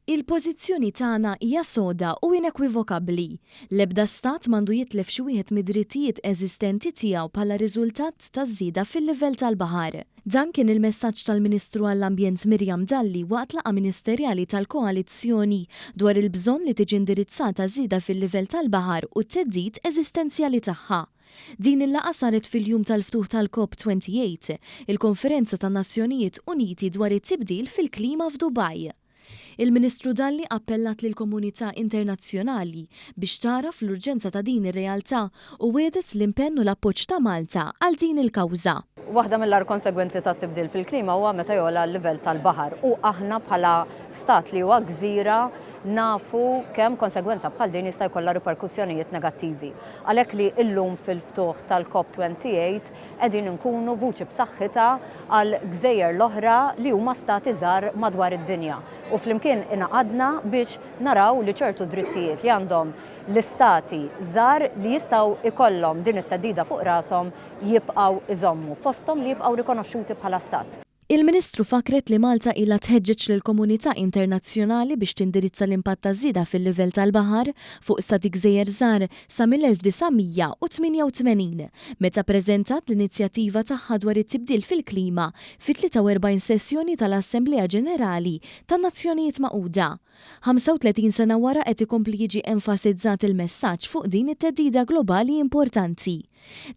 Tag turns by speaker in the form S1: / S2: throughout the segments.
S1: Il-pożizzjoni tagħna hija soda u inekwivokabbli. L-ebda stat m'għandu jitlef xi wieħed mid-drittijiet eżistenti tiegħu bħala riżultat taż-żieda fil-livell tal-baħar. Dan kien il-messaġġ tal-Ministru għall-Ambjent Miriam Dalli waqt laqgħa ministerjali tal-koalizzjoni dwar il-bżonn li tiġi indirizzata żieda fil-livell tal-baħar u t-theddid eżistenzjali tagħha. Din il-laqgħa saret fil-jum tal-ftuħ tal-COP 28, il-konferenza tan-Nazzjonijiet Uniti dwar it-tibdil fil-klima f'Dubaj. Il-Ministru Dalli appellat lill-komunità internazzjonali biex tagħraf l-urġenza ta' din ir-realtà u wiegħdet l-impenn u l-appoġġ ta' Malta għal din il-kawża.
S2: Waħda mill-agħar konsegwenzi tat-tibdil fil-klima huwa meta jogħla l-livell tal-baħar u aħna bħala stat li huwa gżira nafu kemm konsegwenza bħal din jista' jkollha riperkussjonijiet negattivi. Għalhekk li illum fil-ftuħ tal-COP 28 qegħdin inkunu vuċi b'saħħitha għall-gżejjer l-oħra li huma stati żgħar madwar id-dinja u flimkien ingħaqadna biex naraw li ċertu drittijiet li għandhom l-istati żgħar li jistgħu jkollhom din it-theddida fuq rashom jibqgħu jżommu, fosthom li jibqgħu rikonoxxuti bħala stat.
S1: Il-Ministru fakkret li Malta ilha tħeġġeġ lill-komunità internazzjonali biex tindirizza l-impatt taż-żieda fil-livell tal-baħar fuq stati gżejjer żgħar sa mill-1988, meta ppreżentat l-inizjattiva tagħha dwar it-tibdil fil-klima fit-43 sessjoni tal-Assemblea Ġenerali tan-Nazzjonijiet Magħquda. 35 sena wara qed ikompli jiġi enfasizzat il-messaġġ fuq din it-theddida globali importanti.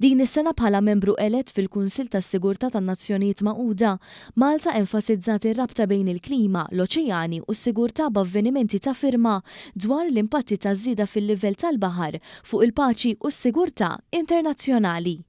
S1: Din is-sena bħala membru elett fil-Kunsill tas-Sigurtà tan-Nazzjonijiet Magħquda, Malta enfasizzat ir-rabta bejn il-klima, l-oċeani u s-sigurtà b'avvenimenti ta' firma dwar l-impatti taż-żieda fil-livell tal-baħar fuq il-paċi u s-sigurtà internazzjonali.